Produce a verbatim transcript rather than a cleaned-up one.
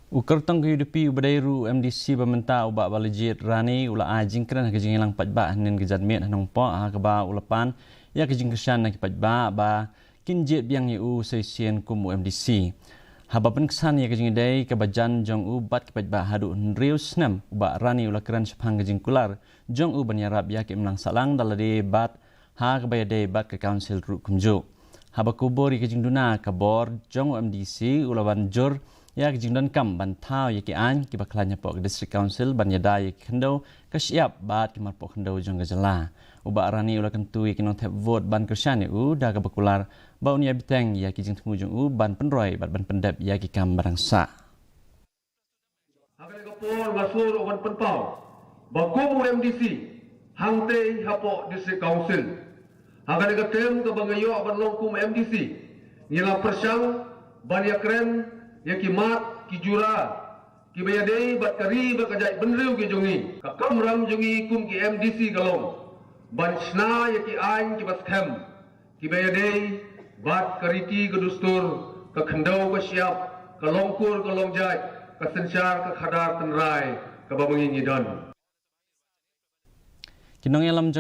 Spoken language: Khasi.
U kyrtong ka U D P uba dei ruh u M D C ba mynta u Bah Balajied Rani u la ai jingkren ha ka jingïalang paidbah hynnin ka janmiet ha Nongpoh ha kaba u la pan ïa ka jingkyrshan na ki paidbah ba kin jied biang ïa u sa shisien kum u M D C. Haba pynksan ïa ka jingïadei kaba jan jong u bad ki paidbah haduh hynriew snem, u Bah Rani u la kren shaphang ka jingkular jong u ban ïarap ïa ki imlang sahlang da lade bad ha kaba ïadei bad ka council ruh kumjuh. Haba kubur ïa ka jingduna ka bor jong u M D C u la ban jur ïa ka jingdonkam ban thaw ïa ki aiñ kiba khlaiñ hapoh ka District Council ban ïada ïa ki khyndew ka shyiap bad ki marpoh khyndew jong ka jylla. U Bah Rani u la kyntu ïa ki nongthep vote ban kyrshan ïa u da kaba kular ba un ïa bteng ïa ki jingthmu jong u ban pynroi bad ban pyndep ïa ki kam ba dang sah. Ha kane ka por nga sngew ruh ban pynpaw ba kum u M D C hangtei hapoh District Council, ha kane ka term kaba nga ïoh ban long kum M D C, ngi la pyrshang ban ïakren ïa ki mat ki jura kiba ïadei bad ka ri bad ka jaitbynriew ki jong ngi. Ka kamram jong ngi kum ki M D C ka long ban shna ïa ki aiñ kiba skhem kiba ïadei bad ka riti ka dustur, ka khyndew ka shyiap, ka longkur ka longjait, ka synshar ka khadar tynrai kaba ma ngi ngi don. Ki nongïalam jong